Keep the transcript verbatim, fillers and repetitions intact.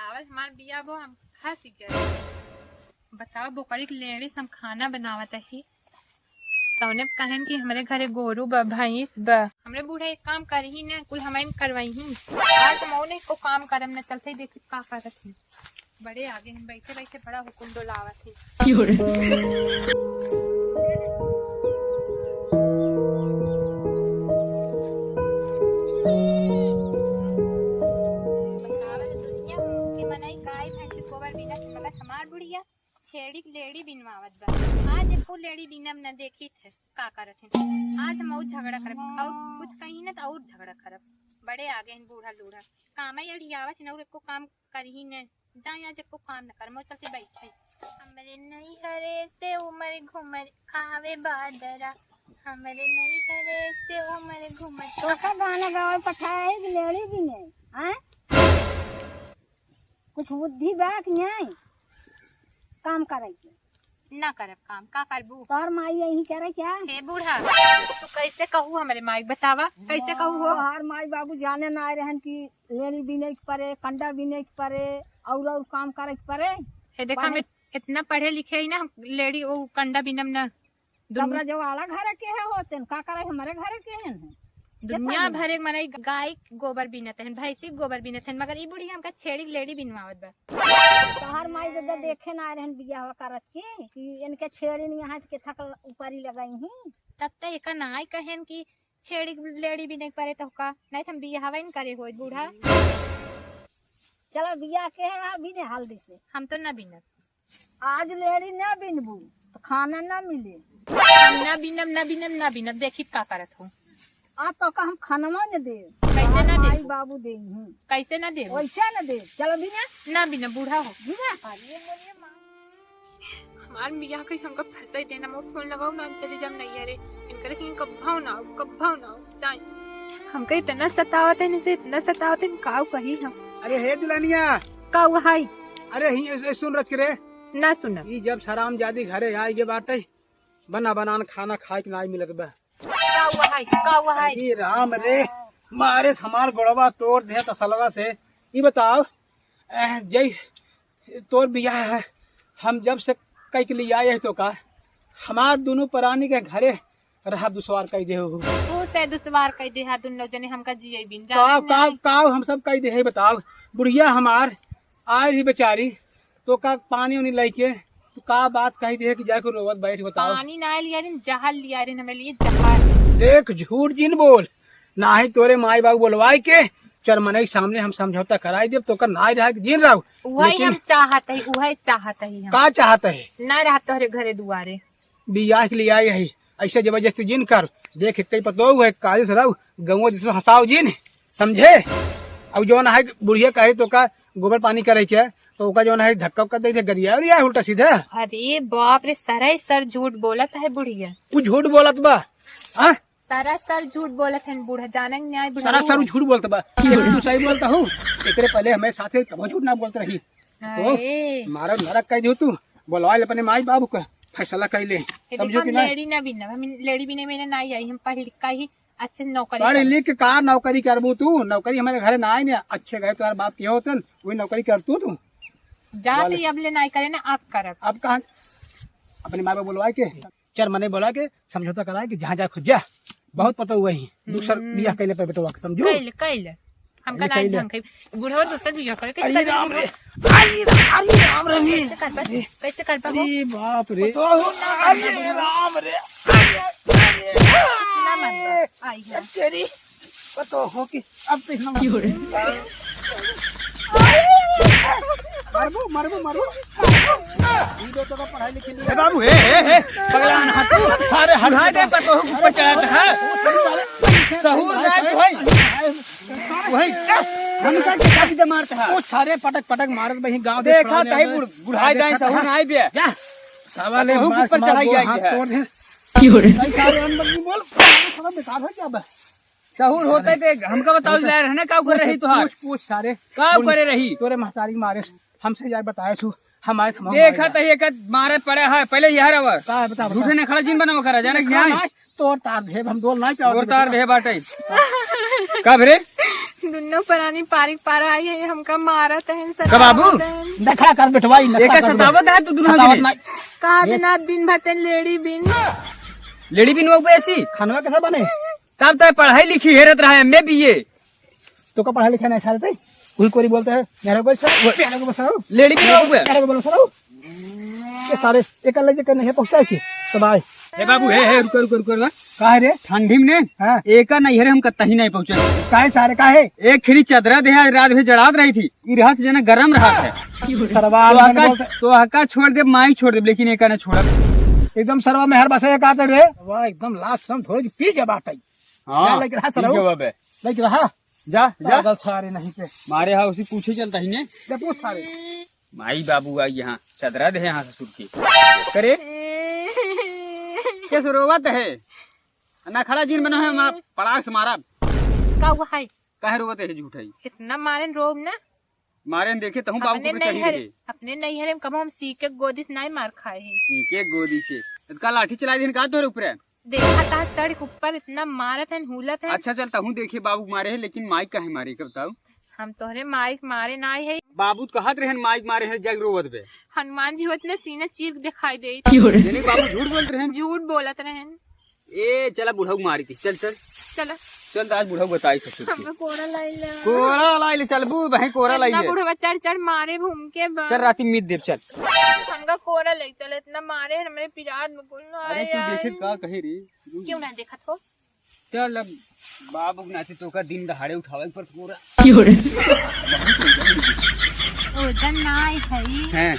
आवल हमार बिया बो, हम फंस गए। बताओ, बोकरी के लेड़ी से हम खाना बनावत ही, तौने कहन कि हमरे घरे गोरू बा, भैंस बा। हमरे बूढ़ा एक काम करही न, कुल हमइन करवाई ही। आज हम और नहीं को काम करम न, चलते ही देखी का करत ही। बड़े आगे हम बैठे बैठे बड़ा हुकुम डोलावत ही। क्यों रे? बतावल दुनिया के मनई गाय भैंस के गोबर बिना के, मगर हमार बुढ़िया छेड़ी के लेड़ी बिनवावत बा। आज एको लेड़ी बिनब न, देखी थे का करत है। आज हम और झगड़ा करब, और कुछ कही न तो और झगड़ा करब। बड़े आगे हैं बूढ़ा लूढ़ा, काम ही अढ़ियावत है न, और एको काम करही न। जाए आज एको काम न कर, मो चलते बैठे। हमरे नैहरे से उमर घुमर आवे बादरा, हमरे नैहरे से उमर घुमर। तो का गाना गावे पठाए कि लेड़ी बिने, हाँ? कुछ बुद्धि बा कि नहीं काम करे के? ना करब काम, का करबू? तोहर माई यही करे क्या? हे बूढ़ा, तू कैसे कहू हमरे माई, बतावा, कैसे कहू हो? तोहर माई बाबू जाने ना आए रहन कि लेड़ी बिने के परे, कंडा बिने के परे, और, और काम करे के परे। हे देखा, पढ़े हम इतना पढ़े लिखे ही ना, हम लेड़ी ओ कंडा बिनम ना। दुन- तबरा जवाला घर के है होते हैं, का करे हमरे घर के हैं? दुनिया भर एक मनई गाय के गोबर बिनत हन, भैंसी के गोबर बिनत हन, मगर ई बुढ़िया हमका छेड़ी के लेड़ी बिनवावत बा। तोहार माई दादा देखे ना आए रहन बियाह करत के कि इनके छेड़ी नहीं यहाँ के थक ऊपरी लगाई ही। तब त एका नाई कहेन कि छेड़ी के लेड़ी बिने के परे तो का, नहीं त हम बियाह न करे होई बूढ़ा। चला बियाह के है, आ बिने हल्दी से। हम तो ना बिनब। आज लेड़ी ना बिनबू, तो खाना ना मिले। हम ना बिनब, ना बिनब, ना बिनब, देखी का करत हो। आ तो का हम खानवा न दे। कैसे ना माई देबू? बाबू दे हूँ। कैसे ना देबू? वैसे न दे। चलो बिना। ना बिनब, बूढ़ा हो। बिना। अरे मोरे माँ। हमार बियाह कहीं हमका फंसाई देना, मोर फोन लगाओ ना, चली जाम नैहरे। इनकर कि कब्भाव ना हो, कब्भाव ना हो। जाई। हमके इतना सतावत है, इनसे इतना सतावत है, काऊ कही हम। अरे हे दुल्हनिया। का हुआ हाई? अरे ही, ए, ए, सुन रच के रे। ना सुना। ई जब सराम जादी घरे आए के बाटे, बना बनान खाना खाए के नाई मिलत बा। का हुआ हाई? का हुआ हाई? अरे राम रे, मारे हमार गोड़वा तोड़ दे तसलवा से। ई बताओ, अह, जय तोर बियाह है, हम जब से कई के लिए आए हैं तो का, हमार दोनों परानी के घरे रहा दुश्वार कई दे हो। तू से दुश्वार कई दे हा, दुनो जने हमका जिए बिन का, जाने का, नहीं। का हम सब कई दे है बताओ। बुढ़िया हमार आए रही बेचारी, तो का पानी उनी लेके, तू का बात कही दे है कि जाके रोवत बैठ बताओ। पानी ना लिया रिन, जहर लिया रिन, हमें लिए जहर। देख झूठ जिन बोल, नाही तोरे माई बाबू बोलवाए के चरमनई के सामने हम समझौता कराई देब, तो का नाही रहा कि जिन रहो। वही लेकिन हम चाहत हई, वही चाहत हई हम। का चाहत है? ना रहा तोहरे घरे दुआरे। बियाह के लिए आई है, ऐसे जबरदस्ती जिन कर। देख, इतने पतोह है, काजे से रहो, गौवा जिसको हंसाओ जिन, समझे? अब जौन है बुढ़िया कहे तो का गोबर पानी करे के, तो ओका जौन है धक्का उक्का दे दे, गरिया उरिया उल्टा सीधा। अरे बाप रे, सराय सर झूठ बोलत है बुढ़िया। उ झूठ बोलत बा, हाँ? सरासर झूठ बोलत हन बूढ़ा, जानन न्याय बुढ़ा। सरासर झूठ बोलत बा। ये तू सही बोलता हूँ। एकरे पहले हमें साथे कबो झूठ ना बोलत रही। अरे। तो मारा नरक कह दियो तू। बोलवा ले अपने माई बाबू का, फैसला कर ले। ये समझो देखो, कि हम ना? लेडी ना बिनब, हम लेडी बिने में ना आई, हम पढ़ लिख का ही अच्छे नौकरी पढ़ कर। लिख के का नौकरी करबू तू? नौकरी हमारे घरे ना आई ना, अच्छे घरे तुम्हारे बाप के होतन, वही नौकरी कर तू, तू। जा बोल। तो ये अब ले ना करे ना, आप करब। अब कहाँ? अपने माई बाप बोलवा के। चरमनई बोला के समझौता कराए कि जहाँ जाए खुद जा। बहुत पता हुआ ही। दूसर हम्म। बियाह कैले पे बेटवा के समझू। कैले, कैले। हमका अरे ना कैले। झंखई। बुढ़वा दूसर बियाह करे। कैसे अरे करे राम रे। बुढ़वा? अरे राम, अरे राम रे। कैसे करबा? कैसे करबा हो? अरे बाप रे। तो हो ना, अरे राम रे। अरे, अरे। ना मानबा। आई है। तेरी पता हो कि अब तो हम क्यों रे? मरबू, मरबू, मरबू। ई दो तो का पढ़ाई लिखाई ए बाबू, हे, हे, हे, पगला ना तू। सारे हटाए दे, पर तोहू ऊपर चढ़ा था। सहूर ना भाई। वही, हम का के काटी दे मारता है। वो सारे पटक, पटक मारत बही गाँव देखा तही बुढ़-, बुढ़ाए जाए, सहूर ना आए बे। जा। साले तोहू मार ऊपर चढ़ाई गया हाथ है। तोड़ दे। क्यों रे? भाई, सारे हम बंदी बोल, थोड़ा बेकार हो गया बे। सहूर होते ते हमका बताओ, जा रहे ना, का करे रही तुहार? पूछ, पूछ सारे। का करे रही? तोरे महतारी मारे, हमसे यार बताए सु, हमारे समझ में देखा आएगा। तो ये कद मारे पड़े है, पहले यह रहा। का है, बता, बता। झूठे ने खड़ा जिन बनाओ करा, जाने देखा क्या है? ना, तोर तार देब, हम डोल नाहीं पावत तोर तार बेटवा। देब बाटे। कब रे? दुन्नो परानी पारिक पारा आई है, हमका मारत हैं, का बाबू? सतावत हैं। देखा कर बेटवा, ई नशा एका कर दे। सतावत है तू दुन्नो सतावत जने। नाहीं। का ए- दिन, आज दिन भर तेन लेड़ी बिन। लेड़ी बिन वो ऐसी? खानवा कैसा बने? तब तो पढ़ाई लिखी हेरत रहा है, एमए बीए। तो का पढ़ा लिखा नहीं सारे ते? कोई कोरी बोलता है, मेरे को सर, मेरे को बसाओ। लेडी भी लोग हुए। मेरे को बोलो सर। ये सारे एक अलग जगह नहीं है पहुंचा के। तो भाई। हे बाबू, हे, हे, रुको, रुको, रुको, रुको। का है रे? ठंडी में ने? हाँ। एका नहीं है रे, हम कतही नहीं पहुंचे। काहे सारे, काहे? एक खिरी चदरा देहा, रात में जड़ात रही थी। ई रहत जना गरम रहत है। सरवा तो वाला हका, बोलता है। तो हका छोड़ दे, माई छोड़ दे, लेकिन एका ना छोड़ब। एकदम सरवा में हर बसे एक आते रे। वाह, एकदम लाश सम धोए के पी के बाटे। हाँ, जा, लग रहा ठीक सरऊ। है बाबे। लग रहा। जा, जा। पागल सारे नहीं पे। मारे हा उसी पूछे चलता ही ने। जा पूछ सारे। माई बाबू आई यहाँ, चदरा दे यहाँ ससुर के। करे? कैसे रोवत है? ना खड़ा जिन बनो है, मार, पड़ाक से मारा। का हुआ है? काहे रोवत है झूठ है? इतना मारे रोब ना। मारे न देखे तहूँ बाबू अपने को चढ़ी नैहर, रहे। अपने नैहर में कबो हम सीके गोदी से नाई मार खाए हैं। सीके गोदी से? तो का लाठी चला दिन का तोरे ऊपर? देखा ता चढ़ के ऊपर इतना मारत हैं, हुलत हैं। अच्छा चल, तहूँ देखे बाबू मारे है, लेकिन माई काहे मारे के बताओ? हम तोहरे माई के मारे ना आए है। बाबू तो कहत रहन माई के मारे है, जग रोवत बे। हनुमान जी होत ने सीना चीर के दिखाई दे। क्यों रे? यानी बाबू झूठ बोलत रहन? झूठ बोलत रहन। ए, चला बुढ़ऊ मारी के, चल, चल। चला। चल, आज बुढ़ऊ बताई ससुर के। हमका कोरा लाई ला। कोरा लाई ले, चल बू, बहिं कोरा लाई इतना ले। बुढ़वा चढ़ चढ़ मारे भूम के बा। चल, राती मीत देब, चल। हमका कोरा ले चल, इतना मारे हमरे पिरात में कुल ना अरे, तू आया देखे है। का कहे रे? क्यों ना देखत हो? चल, अब बाबू के नाते तोका दिन दहाड़े उठावे के पड़त कोरा। क्यों रे? ओजन ना आए है। हैं।